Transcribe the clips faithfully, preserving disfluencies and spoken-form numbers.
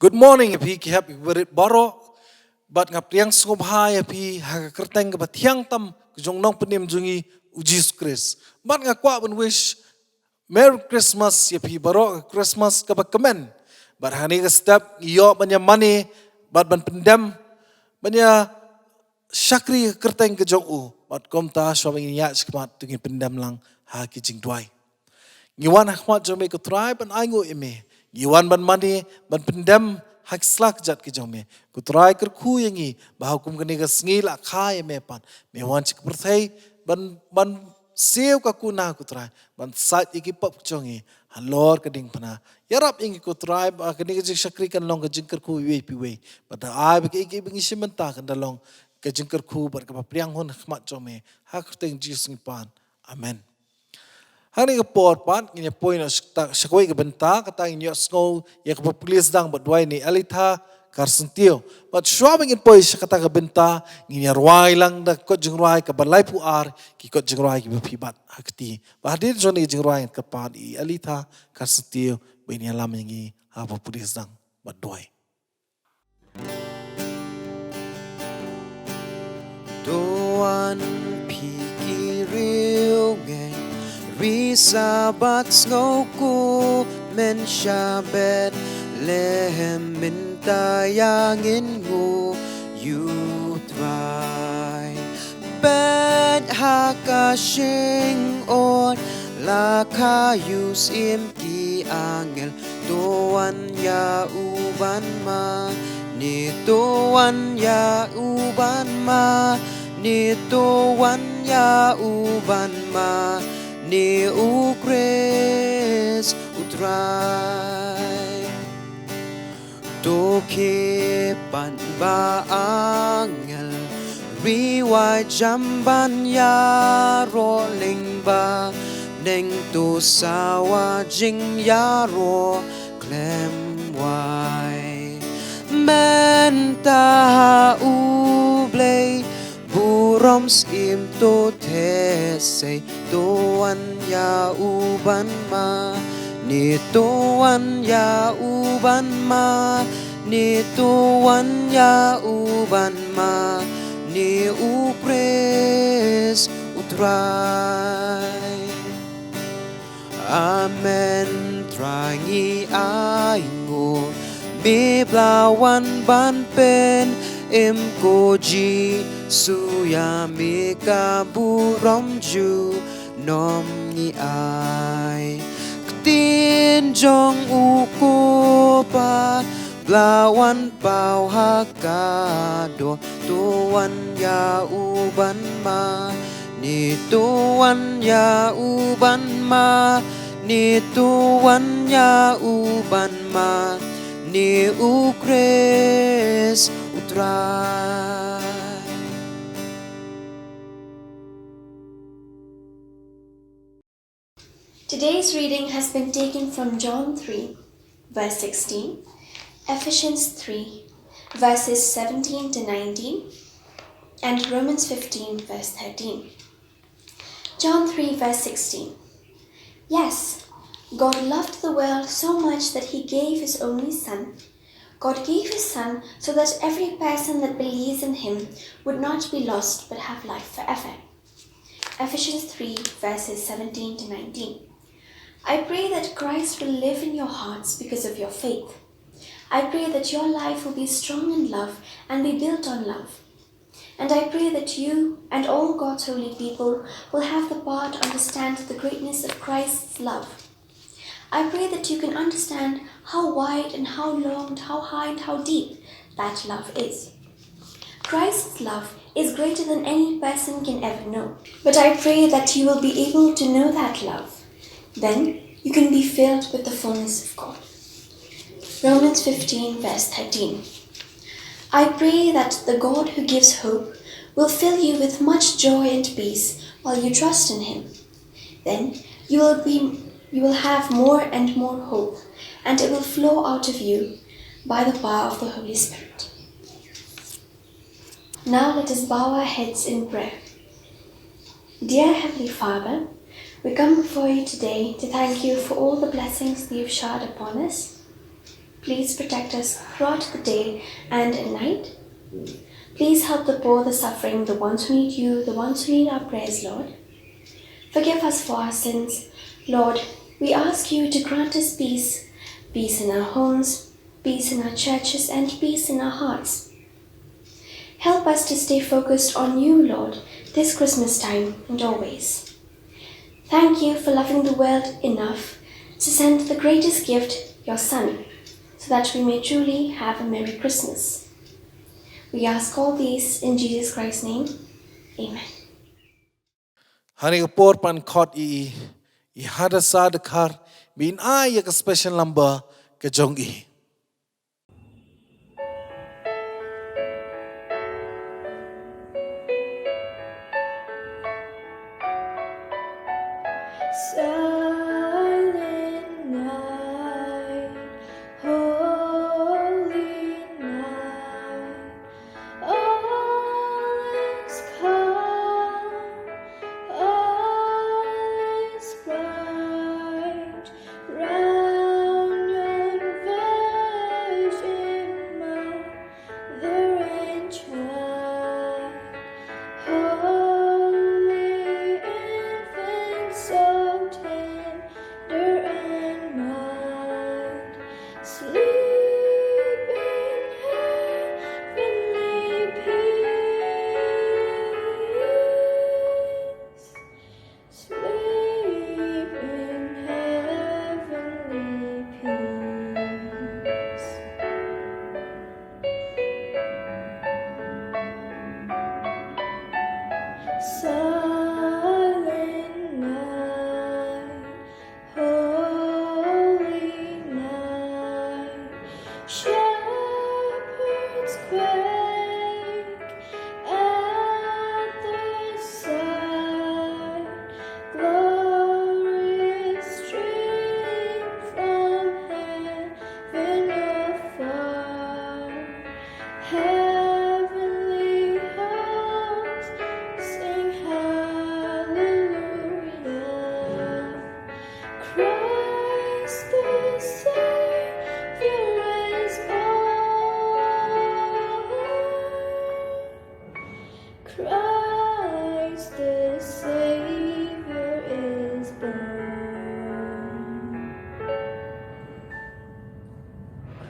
Good morning ïa phi ki hep ki barit baroh. Bad nga pdiang sngewbha ïa phi ha ka kyrteng kaba thiang tam ka jong u Nongpynim jong ngi u Jisu Khrist. Bad nga kwah ban wish Merry Christmas ïa phi baroh, ka Christmas kaba kmen. Bad ha kane ka step ngi ïoh ban ïa mane bad ban pyndem, ban ïa shakri ha ka kyrteng ka jong u. Bad kumta shuwa ba ngin ïaid shakhmat to ngin pyndem lang ha ki jingduwai. Ngi wan ha khmat jong me ko Trai ban ainguh ïa me. Ngi wan ban mane, ban pyndem ha ki sla kjat ki jong me. Ko Trai kyrkhu ïa ngi, ba ha kum kane ka sngi la kha ïa me pat. Me wan sha ka pyrthei, ban, ban siew ka kuna ko Trai, ban sait ïa ki pop ki jong ngi halor ka diengphna. Ïarap ïa ngi ko Trai, ba kane ka jingshakri kan long ka jingkyrkhu iwei pa iwei. Bad da ai ba kaei kaei ba ngi shim bynta kan da long ka jingkyrkhu bad kaba pdiang hun ha khmat jong me. Ha ka kyrteng Jisu ngi pan. Amen. Hangne ka por pat ngin ïa poi noh sha kawei ka bynta, kata ngin ïohsngew ïa ka bapli sdang bad duwai na i Alitha Kharsyntiew. Bad shuwa ba ngin poi sha kata ka bynta, ngin ïa rwai lang da kot jingrwai kaba laiphew ar, ki kot jingrwai kiba phi bat ha kti. Bad hadien jong kane ka jingrwai ngan kyrpad ïa i Alitha Kharsyntiew ba in ïalam ïa ngi ha ka bapli sdang bad duwai. To wan phi ki riewngeit, ri Sabbath sngewkmen sha Bethlehem, mynta ïa ngin nguh ïa u Trai. Peit ha ka shynod la kha ïa u Syiem, ki angel to wan ïa u ban mane, to wan ïa u ban mane, to wan ïa u ban mane, u Khrist u Trai. To khie pat ba angel ri wai jam ban ïaroh lyngba bneng, to sawa jingïaroh khlem wai. Mynta ha U Blei burom Syiem to theh sei, to wan ïa u ban mane, to wan ïa u ban mane, to wan ïa u ban mane, u Khrist u Trai. Amen. Trai ngi ainguh, me ba la wan ban pynim, ko Jisu ïa me ka burom junom ngi ai. Ktien jong u ko Pa ba la wan paw ha ka doh, to wan ïa u ban mane, to wan ïa u ban mane, to wan ïa u ban mane, u Khrist u Trai. Today's reading has been taken from John three, verse sixteen, Ephesians three, verses seventeen to nineteen, and Romans fifteen, verse thirteen. John three, verse sixteen. Yes, God loved the world so much that he gave his only Son. God gave his Son so that every person that believes in him would not be lost but have life forever. Ephesians three, verses seventeen to nineteen. I pray that Christ will live in your hearts because of your faith. I pray that your life will be strong in love and be built on love. And I pray that you and all God's holy people will have the power to understand the greatness of Christ's love. I pray that you can understand how wide and how long and how high and how deep that love is. Christ's love is greater than any person can ever know. But I pray that you will be able to know that love. Then you can be filled with the fullness of God. Romans fifteen, verse thirteen. I pray that the God who gives hope will fill you with much joy and peace while you trust in him. Then you will be, you will have more and more hope, and it will flow out of you by the power of the Holy Spirit. Now let us bow our heads in prayer. Dear Heavenly Father, we come before you today to thank you for all the blessings that you've showered upon us. Please protect us throughout the day and at night. Please help the poor, the suffering, the ones who need you, the ones who need our prayers, Lord. Forgive us for our sins. Lord, we ask you to grant us peace, peace in our homes, peace in our churches, and peace in our hearts. Help us to stay focused on you, Lord, this Christmas time and always. Thank you for loving the world enough to send the greatest gift, your Son, so that we may truly have a Merry Christmas. We ask all these in Jesus Christ's name. Amen. Hangne ka por pan khot ïa i, i Hadassah Dkhar, ban ai ïa ka special number ka jong i. Silent night, holy night, all is calm, all is bright, round yon Virgin Mother and Child, Holy Infant, so tender and mild, sleep in heavenly peace. Sleep in heavenly peace. Silent night, holy night, shepherds quake at the sight, glorious stream from heaven afar. Heavenly hosts sing hallelujah. Christ the Savior is born. Christ the Savior is born.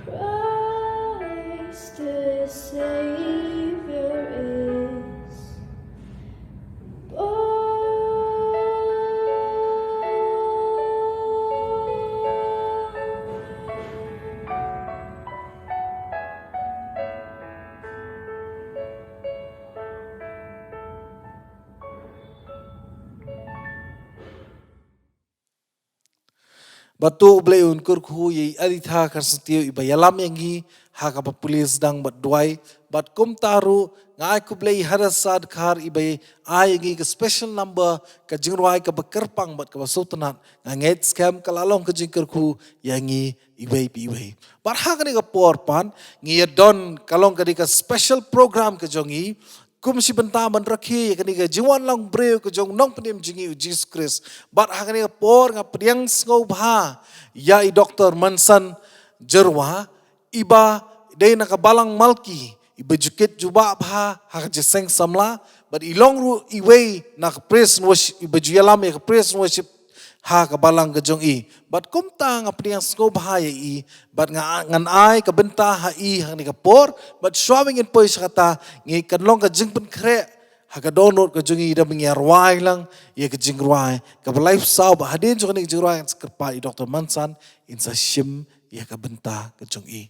Christ the Savior is born. Bad to U Blei un kyrkhu ïa i Aditha Kharsyntiew iba ïalam ïa ngi ha kaba pule sdang bad duwai. Bad kumta ruh nga ai khublei ïa i Hadassah Dkhar iba ai ïa ngi ka special number, ka jingrwai kaba kyrpang bad kaba sngewtynnat. Nga ngeit skhem ka la long ka jingkyrkhu ïa ngi iwei pa iwei. Bad ha kane ka por pat ngi ïa don ka long ka dei ka special program ka jong ngi. Kum shi bynta ban rakhe ïa kane ka jingwan lang briew ka jong u Nongpynim jong ngi u Jisu Khrist. Bad ha kane ka por nga pdiang sngewbha ïa i Doktor Mansan Jyrwa, iba dei na ka Balang Malki, iba ju kit jubab bha ha ka jingïaseng samla, bad i long ruh iwei na ka praise and worship, iba ju ïalam ïa ka praise and worship ha ka balang ka jong i. Bad kumta nga pdiang sngewbha ïa i, bad nga, ngan ai ka bynta ha i ha kane ka por, bad shuwa ba ngin poi sha kata, ngi kan long ka jingpynkhreh ha ka dohnud ka jong i da ba ngi ïa rwai lang ïa ka jingrwai kaba laiphew saw. Bad hadien jong kane ka jingrwai ngan sa kyrpad ïa i Doktor Mansan in sa shim ïa ka bynta ka jong i.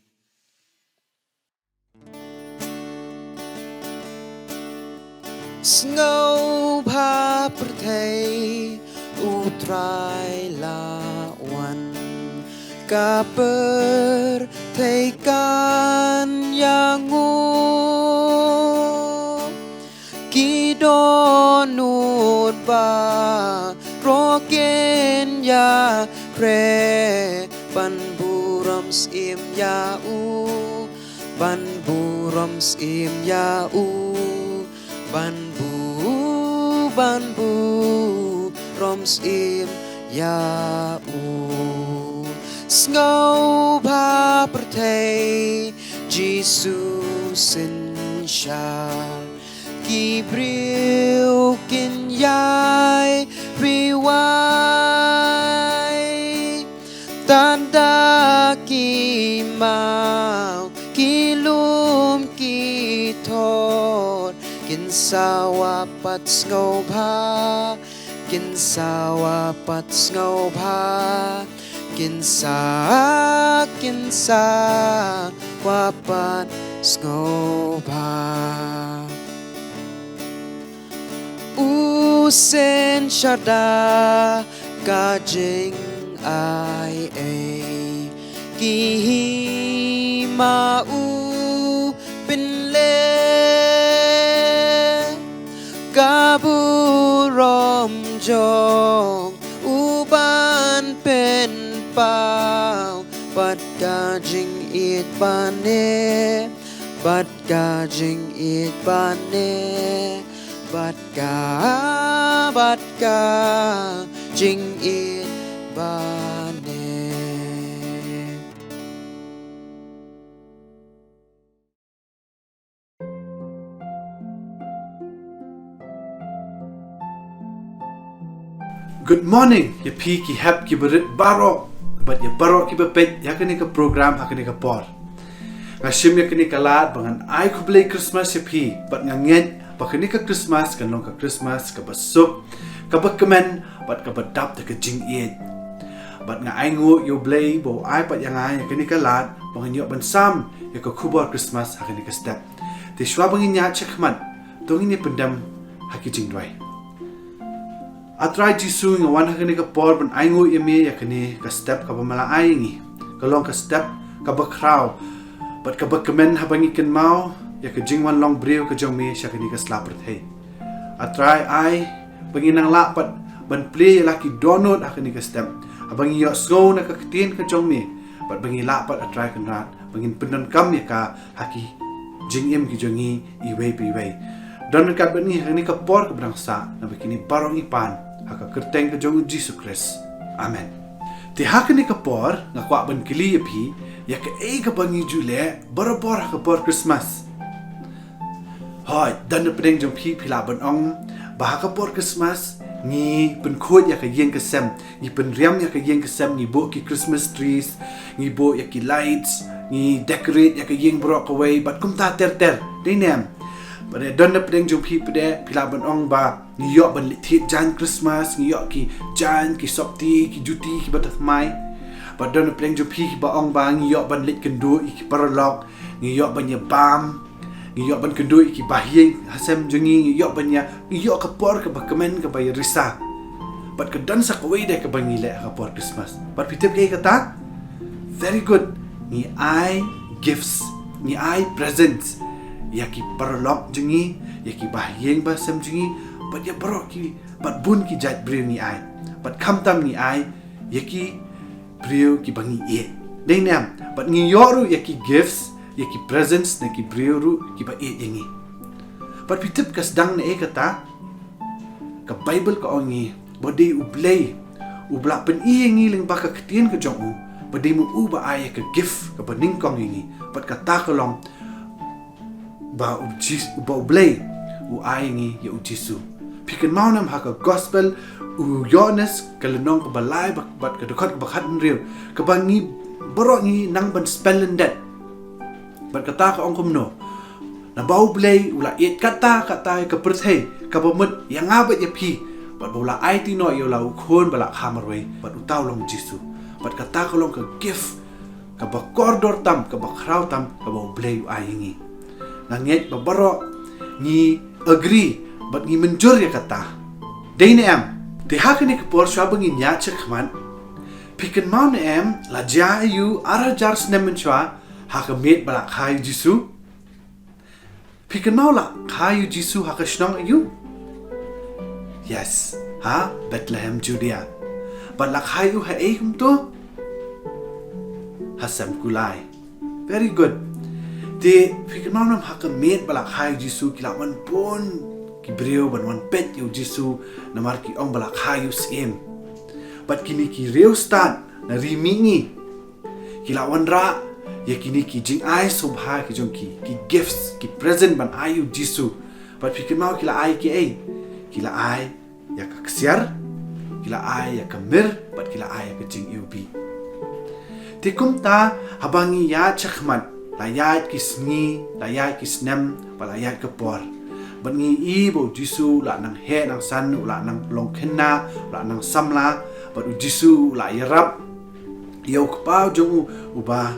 Sngewbha pyrthei, U Trai la wan, ka pyrthei kan ïanguh. Ki dohnud baroh kin ïakhreh, ban burom syiem ïa u, ban burom syiem ïa u, ban bu, ban burom syiem ïa u. Sngewbha pyrthei, Jisu synshar. Ki briew kin ïai riewai, tang da ki maw, ki lum, ki thor, kin sa wa pat sngewbha, kin sa wa pat sngewbha, kin sa, kin sa wa pat sngewbha. U synshar da ka jingai ei, ki hima u pynleh, ka burom jong u ban pynpaw, bad ka jingïeit ba neh, bad ka jingïeit ba neh, bad ka, bad ka jingïeit ba neh. Good morning ïa phi ki hep ki barit baroh, bad ïa baroh ki ba peit ïa kane ka program ha kane ka por. Nga shim ïa kane ka lad ba ngan ai khublei Christmas ïa phi, bad nga ngeit ba kane ka Christmas kan long ka Christmas ka ba suk, ka ba kmen, bad ka ba dap da ka jingïeit. Bad nga ainguh ïa U Blei ba u ai pat ïa nga ïa kane ka lad ba ngan ïoh ban sam ïa ka khubor Christmas ha kane ka step. Te shuwa ba ngin ïaid shakhmat, to ngin ïa pyndem ha ki jingduwai. A Trai Jisu, nga wan ha kane ka por ban ainguh ïa me ïa kane ka step ka ba me la ai ïa ngi. Ka long ka step ka ba khraw bad ka ba kmen haba ngi kynmaw ïa ka jingwan long briew ka jong me sha kane ka sla pyrthei. A Trai, ai ba ngin nang lah pat ban plie ïa la ki dohnud ha kane ka step, haba ngi ïohsngew na ka ktien ka jong me, bad ba ngi lah pat, A Trai Kynrad, ba ngin pyndonkam ïa ka ha ki jingim ki jong ngi iwei pa iwei. Don ryngkat bad ngi ha kane ka por ka ba dang sah, naba kine baroh ngi pan ha ka kyrteng ka jong U Jisu Khrist. Amen. Te ha kane ka por nga kwah ban kylli ïa phi ïa kaei ka ba ngi ju leh barabor ha ka por Christmas. Hooid, don na pdeng jong phi phi lah ban ong ba ha ka por Christmas ngi pynkhuid ïa ka ïing ka sem, ngi pynriam ïa ka ïing ka sem, ngi buh ki Christmas trees, ngi buh ïa ki lights, ngi decorate ïa ka ïing baroh kawei bad kumta ter ter. Dei ne em? Bad don na pdeng jong phi pat phi lah ban ong ba ngi ïoh ban leit thied jaiñ Christmas, ngi ïoh ki jaiñ, ki sopti, ki juti ki ba thymmai. Bad don na pdeng jong phi ki ba ong ba ngi ïoh ban leit kynduh ïa ki paralok, ngi ïoh ban ïa bam, ngi ïoh ban kynduh ïa ki bahaïing ha sem jong ngi, ngi ïoh ban ïa, ngi ïoh ka por ka ba kmen ka ba ïa risa. Bad ka don sa kawei de ka ba ngi leh ha ka por Christmas. Bad phi tip kaei kata? Very good. Ngi ai gifts, ngi ai presents ïa ki paralok jong ngi, ïa ki bahaïing ba sem jong ngi, bad ïa baroh ki, bad bun ki jait briew ngi ai. Bad khamtam ngi ai ïa ki briew ki ba ngi ïeit. Dei ne em? Bad ngi ïoh ruh ïa ki gifts, ïa ki presents na ki briew ruh ki ba ïeit ïa ngi. Bad phi tip ka sdang na ei kata? Ka Baibl ka ong ngi ba dei U Blei u ba la pyni ïa ngi lyngba ka ktien ka jong u, ba dei ma u ba ai ïa ka gift ka ba nyngkong ïa ngi. Bad kata ka long ba U Jis-, ba U Blei u ai ïa ngi ïa U Jisu. Phi kynmaw ne em ha ka Gospel u Ïoannis ka lynnong ka ba lai bad, bad ka dkhot ka ba khathynriew, ka ba ngi baroh ngi nang ban spell lyndet. Bad kata ka ong kumno? Naba U Blei u la ïeit katta katta ïa ka pyrthei, ka ba mut ïa nga bad ïa phi, bad ba u la aiti noh ïa u la u Khun ba la kha marwei, bad uta u long Jisu. Bad kata ka long ka gift ka ba kordor tam, ka ba khraw tam, ka ba U Blei u ai ïa ngi. Nga ngeit ba baroh ngi agree bad ngi mynjur ïa kata. Dei ne em? Te ha kane ka por shuwa ba ngin ïaid shakhmat, phi kynmaw ne em, la jia aiu ar hajar snem mynshuwa ha ka miet ba la kha ïa U Jisu? Phi kynmaw la kha ïa U Jisu ha ka shnong aiu? Yes, ha Bethlehem Judea. Bad la kha ïa u ha ei kumto? Ha sem kulai. Very good. Te phi kynmaw ne em ha ka miet ba la kha ïa U Jisu ki la wan bun ki briew ban wan peit ïa U Jisu, namar ki ong ba la kha ïa u syiem. Bad kine ki riewstad na ri mihngi ki la wanrah, ïa kine ki jingai sngewbha ki jong ki, ki gifts, ki present ban ai ïa u Jisu. Bad phi kynmaw ki la ai ki ei? Ki la ai ïa ka ksiar, ki la ai ïa ka mir, bad ki la ai ïa ka jingiwbih. Te kumta, haba ngi ïaid shakhmat, la ïaid ki sngi, la ïaid ki snem, bad la ïaid ka por, bad ngi i ba u Jisu u la nang heh nang san, u la nang long khynnah, u la nang samla, bad u Jisu u la ïarap ïa u kpa jong u, uba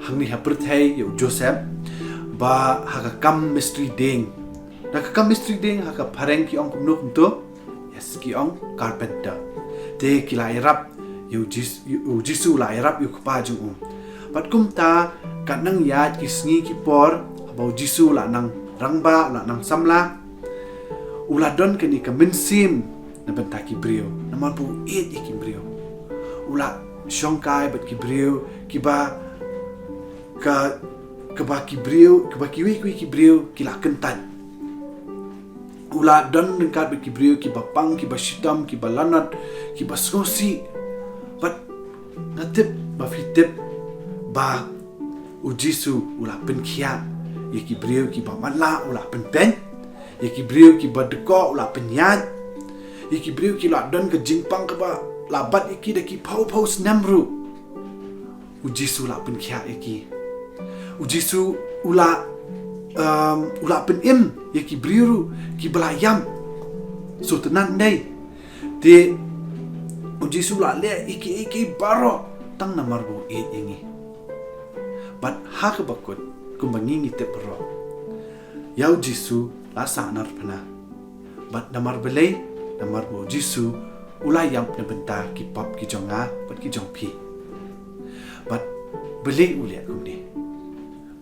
hangne ha pyrthei, ïa u Joseph, ba ha ka kam mistri dieng. Da ka kam mistri dieng ha ka phareng ki ong kumno kumto? Yes, ki ong carpenter. Te ki la ïarap ïa u Jis-, u Jisu u la ïarap ïa u kpa jong u. Bad kumta, katba nang ïaid ki sngi ki por, haba u Jisu u la nang rangbah, u la nang samla, u la don kane ka mynsiem na bynta ki briew, namar ba u ïeit ïa ki briew. U la shongkai bad ki briew kiba, ka, kaba ki briew, kaba kiwei kiwei ki briew ki la kyntait. U la don ryngkat bad ki briew kiba pang, kiba shitom, kiba lanot, kiba sngewsih. Bad nga tip ba phi tip ba u Jisu u la pynkhiah ïa ki briew kiba matlah, u la pynpeit ïa ki briew kiba dkoh, u la pynïaid ïa ki briew ki la don ka jingpang kaba la bat ïa ki da ki phew phew snem ruh. U Jisu u la pynkhiah ïa ki. U Jisu u la, um, u la pynim ïa ki briew ruh kiba la ïap. Sngewtynnad dei. Te u Jisu u la leh ïa kiei kiei baroh tang namar ba u ïeit ïa ngi. Bad ha kaba kut, kumba ngi ngi tip baroh, ïa u Jisu la sahnarphna. Bad namar balei? Namar ba u Jisu u la ïap na bynta ki pop ki jong nga bad ki jong phi. Bad balei u leh kumne?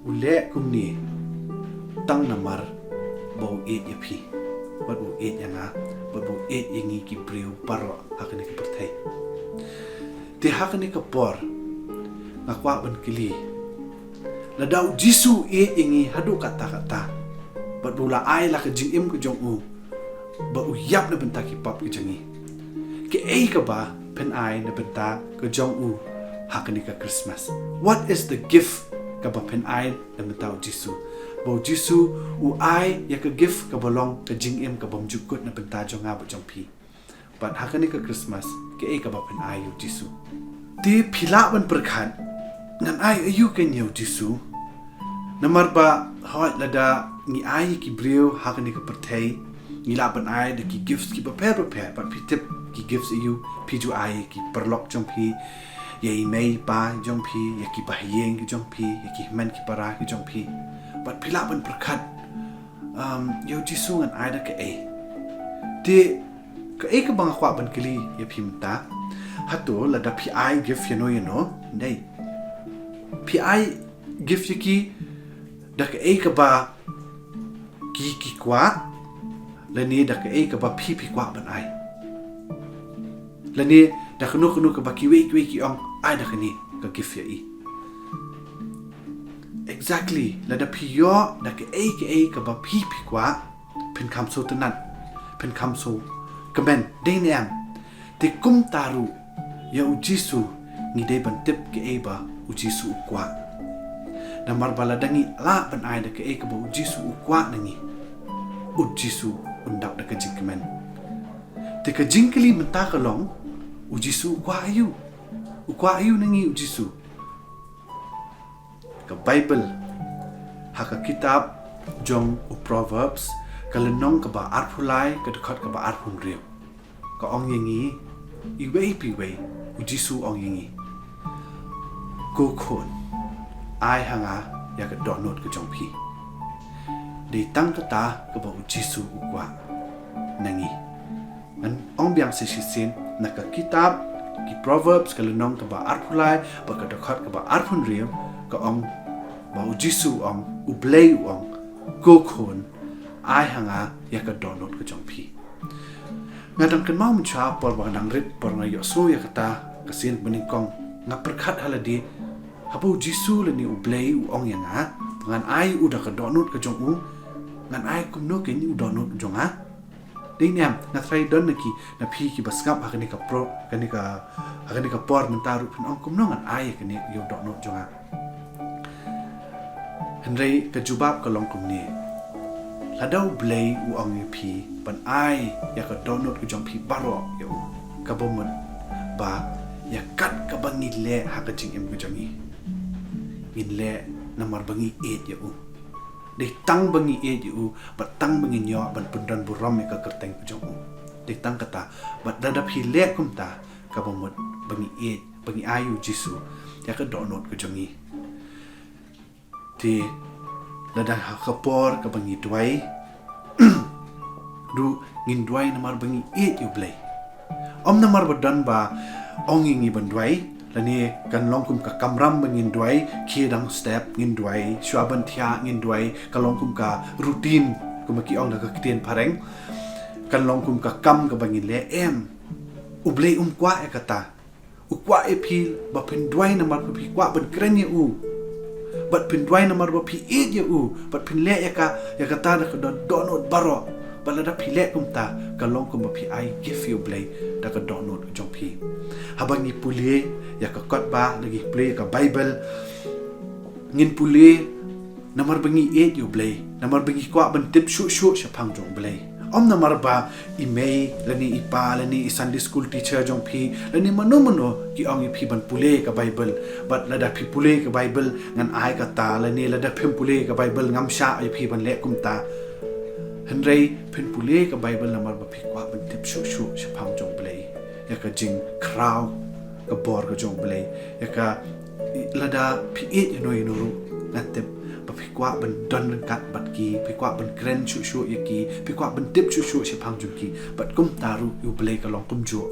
U leh kumne tang namar ba u ïeit ïa phi, bad u ïeit ïa nga, bad u ïeit ïa ngi ki briew baroh ha kane ka pyrthei. Te ha kane ka por, nga kwah ban kylli, lada u Jisu u ïeit ïa ngi haduh katta katta, bad ba u la ai la ka jingim ka jong u, ba u ïap na bynta ki pop ki jong ngi, kaei kaba phin ai na bynta ka jong u ha kane ka Christmas? What is the gift kaba phin ai na bynta u Jisu? Ba u Jisu u ai ïa ka gift kaba long ka jingim kabym jukut na bynta jong nga bad jong phi. Bad ha kane ka Christmas, kaei kaba phin ai ïa u Jisu? Te phi lah ban pyrkhat, ngan ai aïu kein ïa u Jisu? Namar ba hooid, lada ngi ai ïa ki briew ha kane ka pyrthei, ngi lah ban ai da ki gifts kiba pher bapher. Bad phi tip ki gifts aïu? Phi ju ai ïa ki paralok jong phi, ïa i mei i pa jong phi, ïa ki bahaïing ki jong phi, ïa ki hynmen ki para ki jong phi. Bad phi lah ban pyrkhat, um, ïa u Jisu ngan ai da kaei? Te kaei kaba nga kwah ban kylli ïa phi mynta, hato lada phi ai gift ïano ïano, dei, phi ai gift ïa ki da kaei kaba ki, ki kwah, lane da kaei kaba phi, phi kwah ban ai? Lane da kano kano kaba kiwei kiwei ki ong, ai da kane ka gift ïa i. Exactly, lada phi ïoh da kaei kaei kaba phi, phi kwah, phin kham sngewtynnad, phin kham sngewkmen, dei ne em? Te kumta ruh ïa u Jisu, ngi dei ban tip kaei ba u Jisu u kwah. Namar ba lada ngi lah ban ai da kaei kaba u Jisu u kwah na ngi, u Jisu un dap da ka jingkmen. Te ka jingkylli mynta ka long, u Jisu u kwah aïu? U kwah aïu na ngi u Jisu? Ka Baibl, ha ka kitab jong u Proverbs, ka lynnong kaba arphew lai, ka dkhot kaba arphew hynriew, ka ong ïa ngi, iwei pa iwei, u Jisu u ong ïa ngi, "Ko khun, ai ha nga ïa ka dohnud ka jong phi." Dei tang kata kaba u Jisu u kwah na ngi. Ngan ong biang sa shisien, na ka kitab ki Proverbs, ka lynnong kaba arphew lai, bad ka dkhot kaba arphew hynriew, ka ong ba u Jisu u ong, U Blei u ong, "Ko khun, ai ha nga ïa ka dohnud ka jong phi." Nga dang kynmaw mynshwa por ba nga dang rit, por nga ïohsngew ïa kata ka sien banyngkong, nga pyrkhat ha lade, haba u Jisu lane U Blei u ong ïa nga ba ngan ai u da ka dohnud ka jong u, ngan ai kumno kein u dohnud jong nga? Dei ne em, nga tharai don na ki, na phi kiba sngap ha kane ka pro, kane ka, ha kane ka por mynta ruh phin ong, "Kumno ngan ai kane ïa u dohnud jong nga?" Hynrei ka jubab ka long kumne. Lada U Blei u ong ïa phi ban ai ïa ka dohnud ka jong phi baroh ïa u, kaba mut ba ïa kat kaba ngi leh ha ka jingim ka jong ngi, ngin leh namar ba ngi ïeit ïa u. Dei tang ba ngi ïeit ïa u, bad tang ba ngin ïoh ban pyndon burom ïa ka kyrteng ka jong u. Dei tang kata, bad lada phi leh kumta, kaba mut ba ngi ïeit, ba ngi ai ïa U Jisu ïa ka dohnud ka jong ngi. Te lada ha ka por kaba ngi duwai ruh, ngin duwai namar ba ngi ïeit ïa U Blei. Ym namar ba don ba ong ïa ngi ban duwai, lane kan long kum ka kamram ba ngin duwai, khie dang step ngin duwai, shuwa ban thiah ngin duwai, ka long kum ka routine, kumba ki ong da ka ktien phareng. Kan long kum ka kam kaba ngin leh, em. U Blei um kwah ïa kata. U kwah ïa phi ba phin duwai namar ba phi kwah ban kren ïa u. Bad phin duwai namar ba phi ïeit ïa u. Bad phin leh ïa ka, ïa kata da ka dohnud baroh. Bad lada phi leh kumta, ka long kumba phi ai gift ïa U Blei da ka dohnud jong phi. Haba ngi pule ïa ka kot ba, lada ngi pule ïa ka Bible, ngin pule namar ba ngi ïeit ïa U Blei, namar ba ngi kwah ban tip shuh shuh shaphang jong U Blei. Ym namar ba i mei, lane i pa, lane i Sunday school teacher jong phi, lane mano mano ki ong ïa phi ban pule ka Bible. Bad lada phi pule ka Bible, ngan ai kata, lane lada phim pule ka Bible, ngam shah ïa phi ban leh kumta. Hynrei phin pule ka Bible namar ba phi kwah ban tip shuh shuh shaphang jong U Blei. Ïa ka jingkhraw ka bor ka jong U Blei. Ïa ka, lada phi ïeit ïa no ïa no ruh, nga tip ba phi kwah ban don ryngkat bad ki, phi kwah ban kren shuh shuh ïa ki, phi kwah ban tip shuh shuh shaphang jong ki. Bad kumta ruh ïa U Blei ka long kumjuh.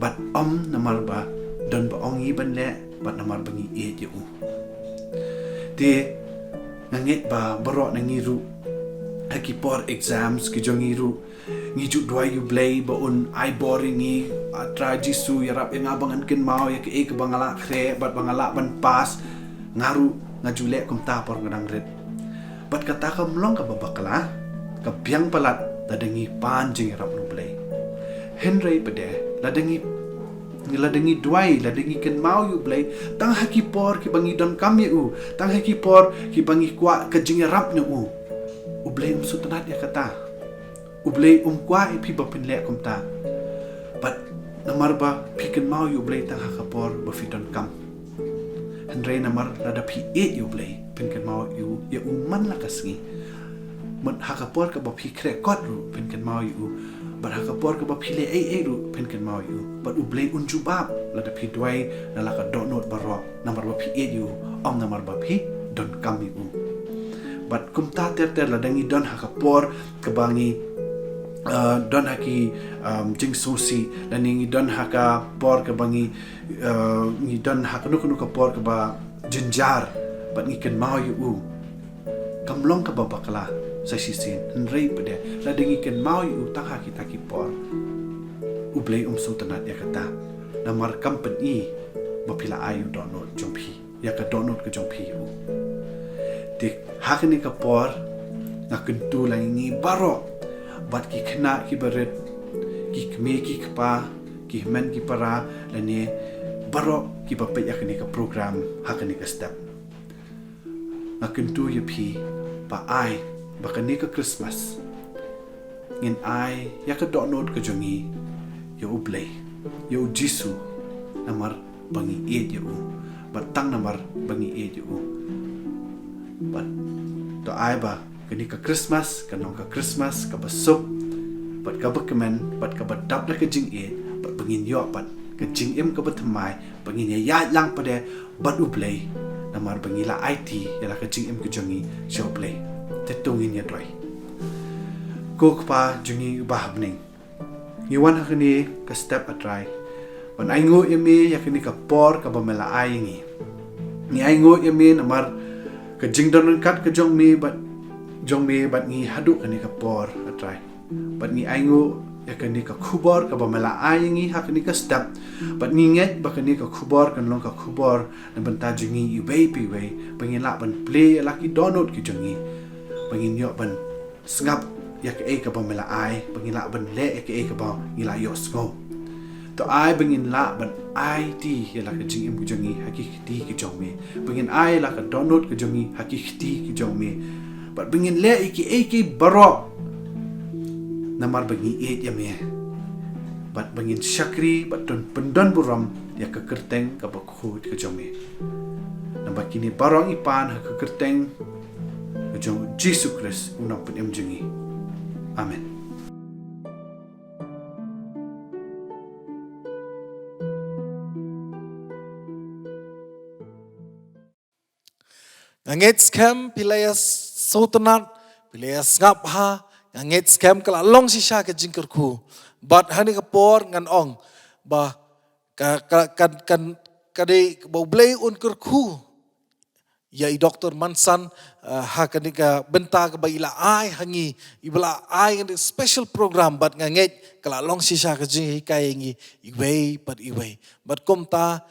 Bad ym namar ba don ba ong ngi ban leh, bad namar ba ngi ïeit ïa u. Te nga ngeit ba baroh na ngi ruh, ha ki por exams ki jong ngi ruh, ngi ju duwai ïa U Blei ba un ai bor ïa ngi, A Trai Jisu, ïarap ïa nga ba ngan kynmaw ïa kaei kaba nga lah khreh bad ba nga lah ban pass. Nga ruh nga ju leh kumta por nga dang rit. Bad kata kam long kaba bakla, ka biang palat lada ngi pan jingïarap na U Blei. Hynrei pat de, lada ngi, lada ngi duwai, lada ngi kynmaw ïa U Blei tang ha ki por kiba ngi donkam ïa u, tang ha ki por kiba ngi kwah ka jingïarap na u, U Blei um sngewtynnat ïa kata. U Blei um kwah ïa phi ba phin leh kumta. Bad namar ba phi kynmaw ïa U Blei tang ha ka por ba phi donkam. Hynrei namar lada phi ïeit ïa U Blei, phin kynmaw ïa u, ïa u man la ka sngi. Mut ha ka por kaba phi khreh kot ruh, phin kynmaw ïa u. Bad ha ka por kaba phi leh ei ei ruh, phin kynmaw ïa u. Bad U Blei un jubab lada phi duwai na la ka dohnud baroh, namar ba phi ïeit ïa u, ym namar ba phi donkam ïa u. Bad kumta ter ter, lada ngi don ha ka por kaba ngi, uh, don ha ki, um, jingsngewsih, lane ngi don ha ka por kaba ngi, uh, ngi don ha kano kano ka por kaba jynjar, bad ngi kynmaw ïa u, kam long kaba bakla sa shisien. Hynrei pat de, lada ngi kynmaw ïa u tang ha kita ki por, U Blei um sngewtynnat ïa kata. Namar kam pyni ba phi la ai ïa u dohnud jong phi, ïa ka dohnud ka jong phi ïa u. Te ha kane ka por, nga kyntu lang ïa ngi baroh, bad ki khynnah ki barit, ki kmie ki kpa, ki hynmen ki para, lane baroh kiba peit ïa kane ka program ha kane ka step. Nga kyntu ïa phi ba ai ba kane ka Christmas ngin ai ïa ka dohnud ka jong ngi ïa U Blei, ïa U Jisu, namar ba ngi ïeit ïa u, bad tang namar ba ngi ïeit ïa u. Bad to ai ba kane ka Christmas kan long ka Christmas kaba suk, bad kaba kmen, bad kaba dap da ka jingïeit, bad ba ngin ïoh bad ka jingim kaba thymmai, ba ngin ïaid lang pat de bad U Blei, namar ba ngi la aiti ïa la ka jingim ka jong ngi sha U Blei. Te to ngin ïa duwai. Ko Kpa jong ngi uba ha bneng, ngi wan ha kane ka step, A Trai, ban ainguh ïa me ïa kane ka por kaba me la ai ïa ngi. Ngi ainguh ïa me namar ka jingdon ryngkat ka jong me bad, jong me bad ngi haduh kane ka por, A Trai. Bad ngi ainguh ïa kane ka khubor kaba me la ai ïa ngi ha kane ka step. Bad ngi ngeit ba kane ka khubor kan long ka khubor na bynta jong ngi iwei pa iwei, ba ngin lah ban plie ïa la ki dohnud ki jong ngi, ba ngin ïoh ban sngap ïa kaei kaba me la ai, ba ngin lah ban leh ïa kaei kaba ngi la ïohsngew. To ai ba ngin lah ban aiti ïa la ka jingim ka jong ngi ha ki kti ka jong me. Ba ngin ai la ka dohnud ka jong ngi ha ki kti ka jong me. Bad ba ngin leh ïa kiei kiei baroh namar ba ngi ïeit ïa me. Bad ba ngin shakri bad don pyndon burom ïa ka kyrteng kaba khuid ka jong me. Namar kine baroh ngi pan ha ka kyrteng ka jong Jisu Khrist u nongpynim jong ngi. Amen. Nga ngeit skhem phi la ïa sngewtynnat, phi la ïa sngap ha, nga ngeit skhem ka la long shisha ka jingkyrkhu. Bad ha kane ka por ngan ong ba ka, ka, ka, ka, ka dei ba U Blei un kyrkhu ïa i Doktor Manson, eh, ha kane ka bynta kaba i la ai ha ngi, i ba la ai kane special program, bad nga ngeit ka la long shisha ka jinghikai ïa ngi iwei bad iwei. Bad kumta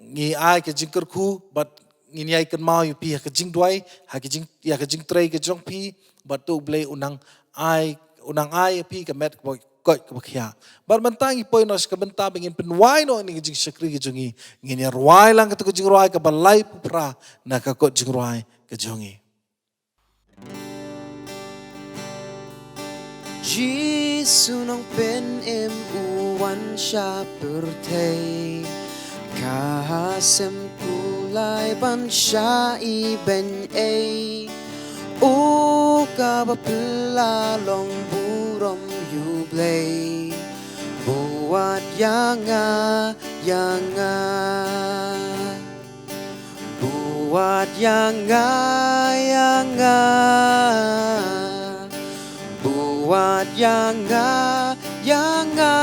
ngi ai ka jingkyrkhu bad ngin ïai kynmaw ïa phi ha ka jingduwai, ha ka jing, ïa ka jingtrei ka jong phi, bad to U Blei u nang ai, u nang ai ïa phi ka met kaba koit kaba khia. Bad mynta ngi poi noh sha ka bynta ba ngin pynduwai noh ïa ka jingshakri ka jong ngi. Ngin ïa rwai lang kata ka jingrwai kaba laiphew phra na ka kot jingrwai ka jong ngi. Jisu nongpynim u wan sha pyrthei, ka hasem kulai ban shah ibeiñ ei. O kaba phylla long burom ïa U Blei, buh wat ïa nga, ïa nga. Buh wat ïa nga, ïa nga. Buh wat ïa nga, ïa nga.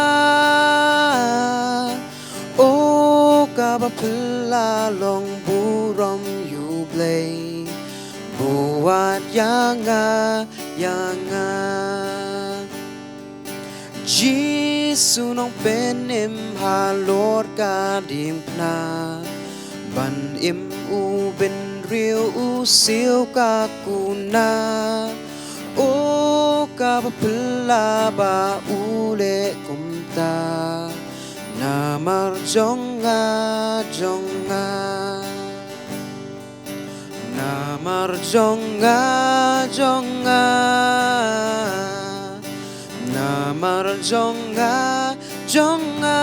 O kaba phylla long burom ïa U Blei, buh wat ïa nga, ïa nga. Jisu nongpynim halor ka diengphna, ban im u bynriew u siew ka kuna. O kaba phylla ba u leh kumta, namar jong nga, jong nga. Namar jong nga, jong nga. Namar jong nga, jong nga.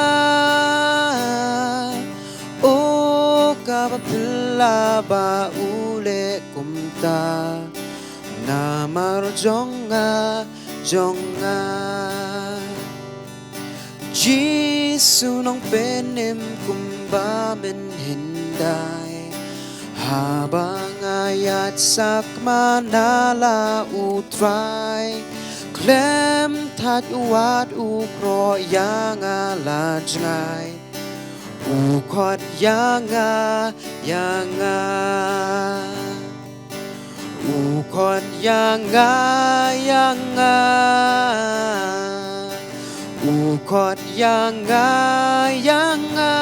O kaba phylla ba u leh kumta, namar jong nga, jong nga. Jisu nongpynim kumba mynhyndai, haba nga ïaid sakma na la U Trai. Khlem thait wat u khroh ïa nga la jngai, u khot ïa nga, ïa nga. U khot ïa nga, ïa nga. U khot ïa nga, ïa nga.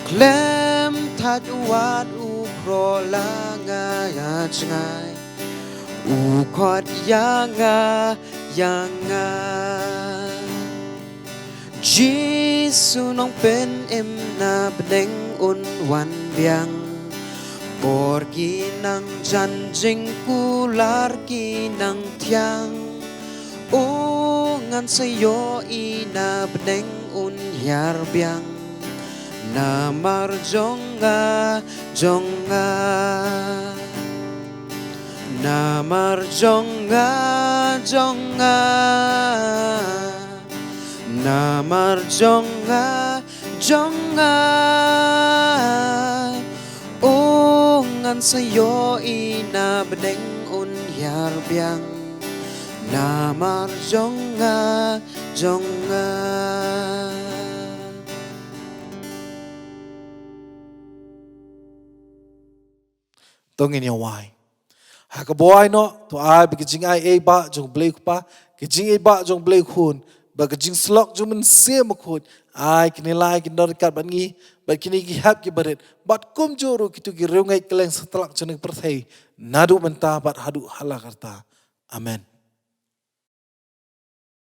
Khlem thait wat u khroh la nga la jngai, u khot ïa nga, ïa nga. Jisu nongpynim na bneng un wan biang. Por ki nang jan, jingkular ki nang thiang. O ngan sa ïohi na bneng un hiar biang. Namar jong nga, jong nga. Namar jong nga, jong nga. Namar jong nga, jong nga. O ngan sa ïohi na bneng un hiar biang. Namar jong nga, jong nga. To ngin ïa wai. Ha kaba wai noh, to ai ba ka jingai ei ba jong U Blei Kpa, ka jingai ba jong U Blei Khun, bad ka jingsyllok jong U Mynsiem Bakhuid, ai kine lai kin don ryngkat bad ngi, bad kine ki hep ki barit, bad kumjuh ruh kito ki riewngeit kylleng satlak jong ka pyrthei, naduh mynta bad haduh hala karta. Amen.